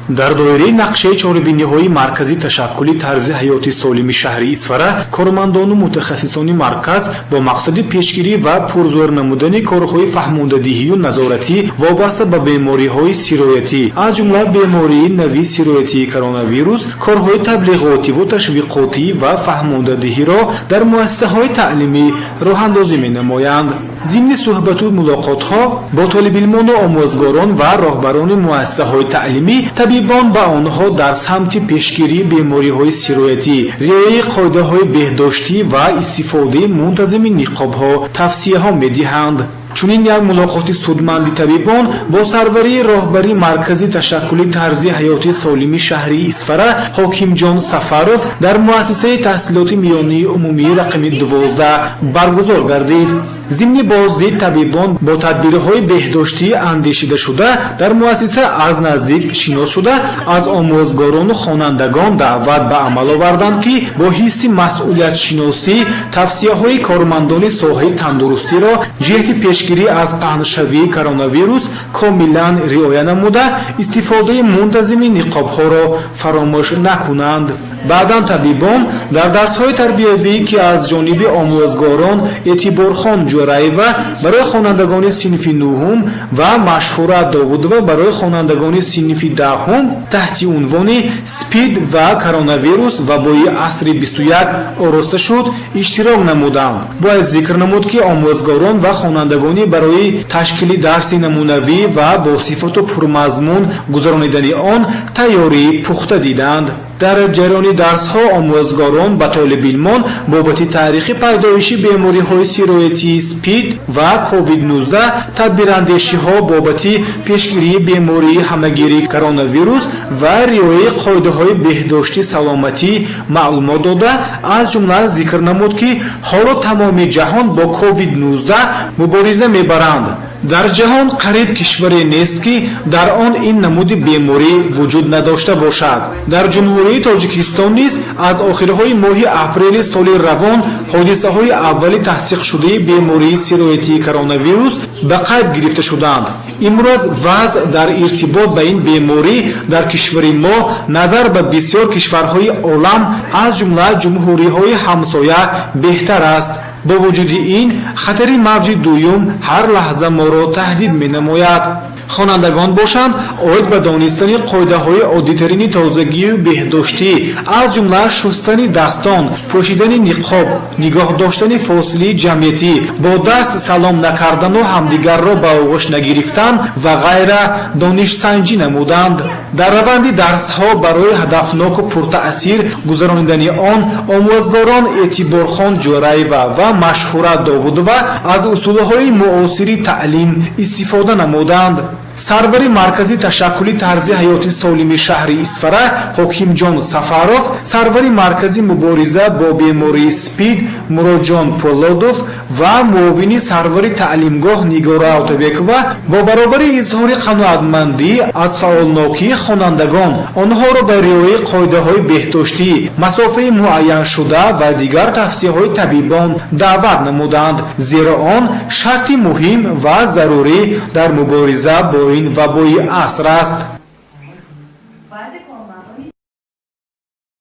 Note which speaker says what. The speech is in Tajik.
Speaker 1: Дар доираи нақшаи чорабиниҳои маркази ташаккули тарзи ҳаёти солими шаҳри Исфара, кормандону мутахассисони марказ бо мақсади пешгирӣ ва пурзӯр намудани корҳои фаҳмондадиҳию назоратӣ вобаста ба бемориҳои сироятӣ, аз ҷумла бемории нави сироятии коронавирус, корҳои таблиғотиву ташвиқотӣ ва фаҳмондадиҳиро дар муассисаҳои таълимӣ роҳандозӣ менамоянд. Зимни суҳбату мулоқотҳо бо толибилмону омӯзгорон ва роҳбарони муассисаҳои таълимӣ, табибон ба онҳо дар самти пешгирии бемориҳои сироятӣ, риояи қоидаҳои беҳдоштӣ ва истифодаи мунтазами ниқобҳо тавсияҳо медиҳанд. Чунин як мулоқоти судманди табибон бо сарварии роҳбари маркази ташаккули тарзи ҳаёти солими шаҳри Исфара Ҳокимҷон Сафаров дар муассисаи таҳсилоти миёнаи умумии рақами 12 баргузор гардид. Зимни боздид табибон бо тадбирҳои беҳдоштӣ андешидашуда дар муассиса аз наздик шинос шуда, аз омӯзгорону хонандагон даъват ба амал оварданд, ки бо ҳисси масъулиятшиносӣ тавсияҳои кормандони соҳаи тандурустиро ҷиҳати пешгирӣ аз паҳншавии коронавирус комилан риоя намуда, истифодаи мунтазими ниқобҳоро фаромӯш накунанд. Баъдан табибон дар дарсҳои тарбиявӣ, ки аз ҷониби омӯзгорон Эътиборхон Ҷӯраева барои хонандагони синфи нуҳум ва Машҳура Довудова барои хонандагони синфи даҳум таҳти унвони «Спид ва коронавирус: вабои асри 21» ороста шуд, иштирок намуданд. Бояд зикр намуд, ки омӯзгорон ва хонандагони барои ташкили дарси намунавӣ ва бо сифату пурмазмун гузаронидани он тайёрии пухта диданд. Дар ҷараёни дарсҳо омӯзгорон ба толибилмон бобати таърихи пайдоиши бемориҳои сироятии СПИД ва COVID-19, тадбирандешиҳо бобати пешгирии бемории ҳамагирии коронавирус ва риояи қоидаҳои беҳдошти саломатӣ маълумот дода, аз ҷумла зикр намуд, ки ҳоло тамоми ҷаҳон бо COVID-19 мубориза мебаранд. Дар ҷаҳон қариб кишваре нест, ки дар он ин намуди беморӣ вуҷуд надошта бошад. Дар Ҷумҳурии Тоҷикистон низ аз охирҳои моҳи апрели соли равон ҳодисаҳои аввали таҳсиқшудаи бемории сироятии коронавирус ба қайд гирифта шуданд. Имрӯз вазъ дар иртибот ба ин беморӣ дар кишвари мо назар ба бисёр кишварҳои олам, аз ҷумла ҷумҳуриҳои ҳамсоя, беҳтар аст. Бо вуҷуди ин, хатари мавҷи дуюм ҳар лаҳза моро таҳдид менамояд. Хонандагон бошанд, оид ба донистани қоидаҳои оддитарини тозагию беҳдоштӣ, аз ҷумла шустани дастон, пӯшидани ниқоб, нигоҳ доштани фосилаи ҷамъиятӣ, бо даст салом накардану ҳамдигарро ба оғӯш нагирифтан ва ғайра донишсанҷӣ намуданд. Дар раванди дарсҳо барои ҳадафноку пуртаъсир гузаронидани он омӯзгорон Эътиборхон Ҷӯраева ва Машҳура Довудова аз усулҳои муосири таълим истифода намуданд. Сарвари маркази ташаккули тарзи ҳаёти солими шаҳри Исфара Ҳокимҷон Сафаров, сарвари маркази мубориза бо бемории СПИД Муроҷон Полодов ва муовини сарвари таълимгоҳ Нигора Отабекова бо баробари изҳори қаноатмандӣ аз фаъолнокии хонандагон онҳоро ба риояи қоидаҳои беҳдоштӣ, масофаи муайяншуда ва дигар тавсияҳои табибон даъват намуданд, зеро он шарти муҳим ва зарурӣ дар мубориза бо ин вабои аср аст.